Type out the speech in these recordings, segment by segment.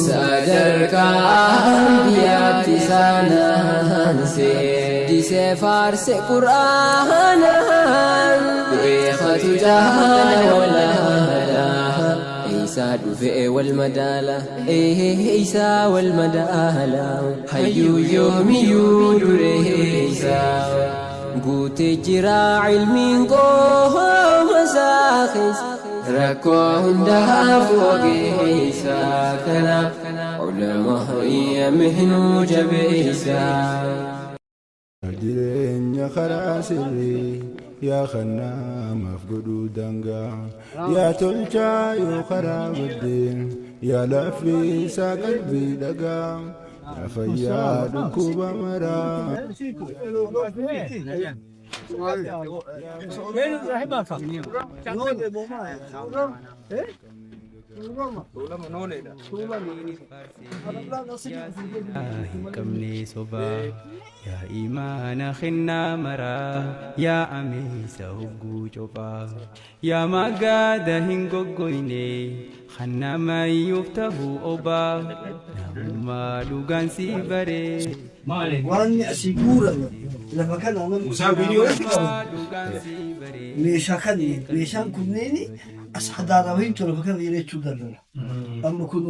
Sadarkaa anbiyaatti isaan aanse. Disee faarse Qur'aanaan. Beekatu jaala walaala. Eeysaa dhufe wal madaala. Eeysaa wal madaala. Hayyuu yoomiyyuu dureeysa. Guutee jira ilmiin qooma isaa keessa. Rakkoo hundaaf ogeessa. Kanaaf ulamaa'ii mihnuu jabeessa. Jireenya karaa sirrii yaa kan namaaf godhuu daangaa yaa tolchaa yoo karaa baddee yaa laffisaa qalbii dhagaa yaa fayyaa dhukkuba maraa. Hin qabne sobaa yaa imaana kennaa maraa yaa ameessa hogguu cophaa yaa magaada hin goggoyne kan namayyuuf ta'u obaa namummaa dhugaan si baree. Waan asii guurame lafa kana namni meeshaa kan meeshaan kunneen as hadaarawiintu lafa kana jechuu danda'a. Amma kun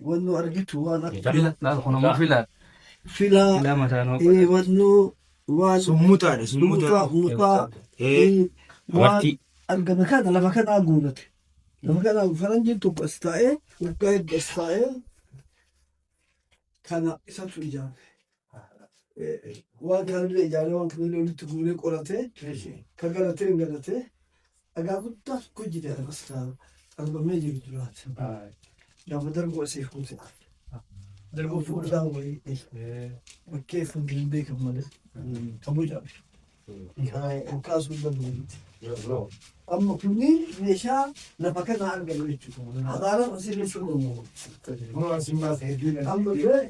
wannu argitu waan akka filaa wannu waan Summutaadha summutaa. mutaa waan argame kana lafa kanaa guurate. Lafa kanaa faranjiin tokko as taa'ee waggaa hedduu as taa'ee kana isatu ijaare. Waan kanallee ijaaree waan kanallee walitti guuree qoratee ka galatee hin galatee dhagaa guddaa tokko jira as darbamee jiru duraati. Gaafa darbu asii fuute. Darbu fuudhaa wayii bakkee fuute hin beekan malee. Kan bocame. Ol kaasuu hin danda'u. Amma kunniin meeshaa lafa kana argamu jechuudha. Hadaaraan asii jechuun Amma illee